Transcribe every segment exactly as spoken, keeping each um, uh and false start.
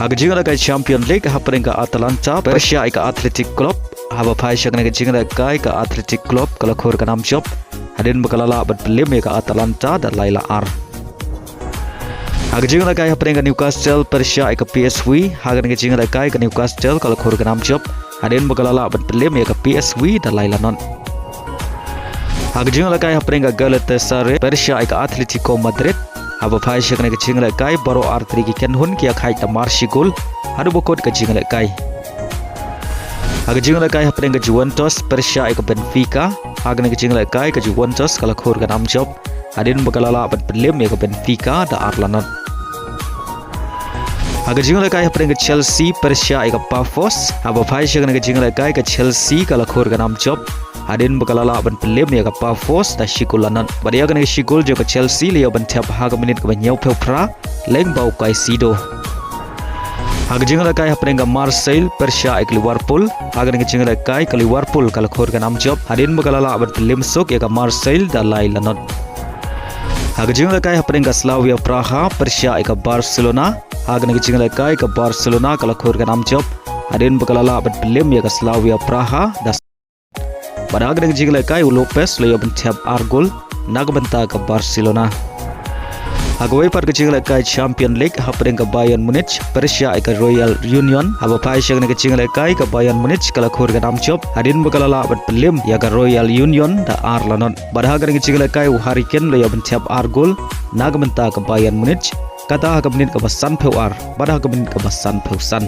Ha ka jingïalehkai Champion League, hapdeng ka Atalanta pyrshah ïa ka Athletic Club, haba phai sha kane ka jingïalehkai ka Athletic Club ka la khur ka nam jop hadien ba ka la lah ban pynliem ïa ka Atalanta da lai la ar. Ha ka jingïalehkai hapdeng ka Newcastle pyrshah ïa ka P S V, ha kane ka jingïalehkai ka Newcastle ka la khur ka nam jop hadien ba ka la lah ban pynliem ïa ka P S V da lai la not. Ha ka jingïalehkai hapdeng ka Galatasaray pyrshah ïa ka Atletico Madrid, haba phai sha kane ka jingïalehkai baroh artylli ki kynhun ki ïakhaid da mar shi gol haduh ba kut ka jingïalehkai. Ha ka jingïalehkai hapdeng ka Juventus pyrshah ïa ka Benfica, ha kane ka jingïalehkai ka Juventus ka la khur ka nam jop hadien ba ka la lah ban pynliem ïa ka Benfica da ar la not. Ha ka jingïalehkai hapdeng ka Chelsea pyrshah ïa ka Pafos, haba phai sha kane ka jingïalehkai ka Chelsea ka la khur ka nam jop hadien ba ka la lah ban pynliem ïa ka Pafos da shi gol la not. Bad ïa kane ka shi gol jong ka Chelsea la ïoh ban thep ha ka minit kaba hynñiewphew phra lyngba u Caicedo. Ha ka jingïalehkai hapdeng ka Marseille pyrshah ïa ka Liverpool, ha kane ka jingïalehkai ka Liverpool ka la khur ka nam jop hadien ba ka la lah ban pynliem suk ïa ka Marseille da lai la not. Ha ka jingïalehkai hapdeng ka Slavia Praha pyrshah ïa ka Barcelona, ha kane ka jingïalehkai ka Barcelona ka la khur ka nam jop hadien ba ka la lah ban pynliem ïa ka Slavia Praha da. Bad ha kane ka jingïalehkai u Lopez la ïoh ban thep ar gol na ka bynta ka Barcelona. Ha kawei pat ka jingïalehkai Champion League hapdeng ka Bayern Munich pyrshah ïa ka Royal Union, haba phai sha kane ka jingïalehkai ka Bayern Munich ka la khur ka nam jop hadien ba ka la lah ban pynliem ïa ka Royal Union da ar la not. Bad ha kane ka jingïalehkai u Harry Kane la ïoh ban thep ar gol na ka bynta ka Bayern Munich, kata ha ka minit kaba sanphew ar bad ha ka minit kaba sanphew san.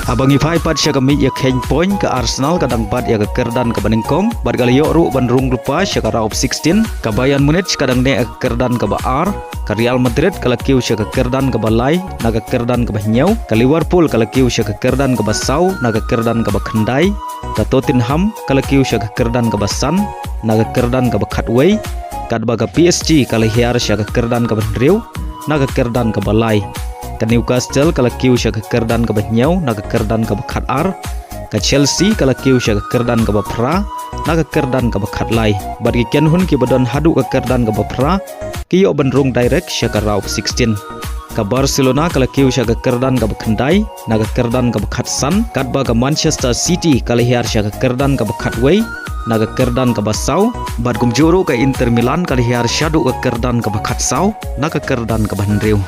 Haba ngi phai pat sha ka mih ïakheiñ point, ka Arsenal ka dang bat ïa ka kyrdan kaba nyngkong bad ka la ïoh ruh ban rung lypa sha ka round of sixteen. Ka Bayern Munich ka dang neh ïa ka kyrdan kaba ar. Ka Real Madrid ka la kiew sha ka kyrdan kaba lai na ka kyrdan kaba hynñiew. Ka Liverpool ka la kiew sha ka kyrdan kaba saw na ka kyrdan kaba khyndai. Ka Tottenham ka la kiew sha ka kyrdan kaba san na ka kyrdan kaba khatwei, katba ka P S G ka la hiar sha ka kyrdan kaba hynriew na ka kyrdan kaba lai. Ka Newcastle ka la kiew sha ka kyrdan kaba hynñiew na ka kyrdan kaba khatar. Ka Chelsea ka la kiew sha ka kyrdan kaba phra na ka kyrdan kaba khatlai. Bad ki kynhun kiba don haduh ka kyrdan kaba phra ki ïoh ban rung direct sha ka round of sixteen. Ka Barcelona ka la kiew sha ka kyrdan kaba khyndai na ka kyrdan kaba khatsan, katba ka Manchester City ka la hiar sha ka kyrdan kaba khatwei na ka kyrdan kaba saw, bad kumjuh ruh ka Inter Milan ka la hiar shaduh ka kyrdan kaba khatsaw na ka kyrdan kaba hynriew.